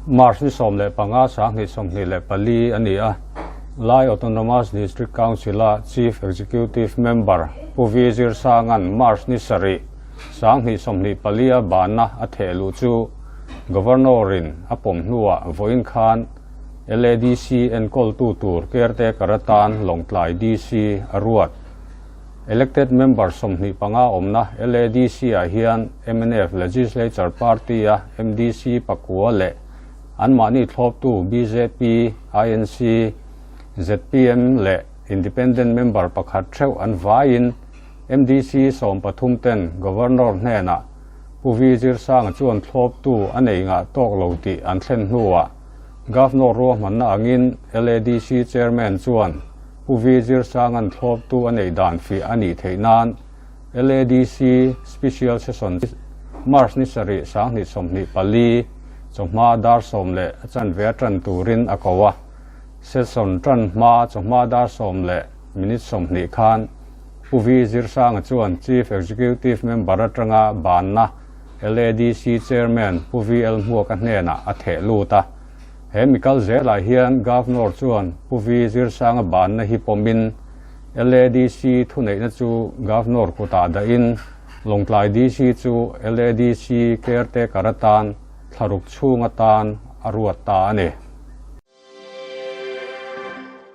March ni 15 2024 a ni a, Lai Autonomous District Council-a Chief Executive Member Pu Vi Zirsanga'n March ni 7, 2024-a banna a theh luh chu Governor-in a pawm hnuah vawiin khan LADC enkawltu tur caretaker atan Lawngtlai DC a ruat. Elected member 25 awmna LADC-ah hian mnf Legislature Party-a MDC pakua leh anmahni thlawptu bjp, INC, zpm leh Independent member pakhat theuh an vaiin MDC 13 ten Governor hnenah Pu Vi Zirsanga chuan thlawptu a nei ngah tawk lo tih an thlen hnuah Governor ruahmanna angin LADC Chairman chuan Pu Vi Zirsanga'n thlawptu a neih dan fiah a nih theih nan LADC Special Session March ni 7 2024 chawhma dar 10 leh a chanve a tan turin a ko a. Session tan hma chawhma dar 10 leh minute 20 khan Pu Vi Zirsanga chuan Chief Executive Member atanga banna LADC Chairman Pu VL Hmuaka hnenah a theh lut a. He mikal zelah hian Governor chuan Pu Vi Zirsanga banna hi pawmin LADC thuneihna chu Governor kutah dahin Lawngtlai DC chu LADC caretaker atan thlaruk chhung atan a ruat ta a ni.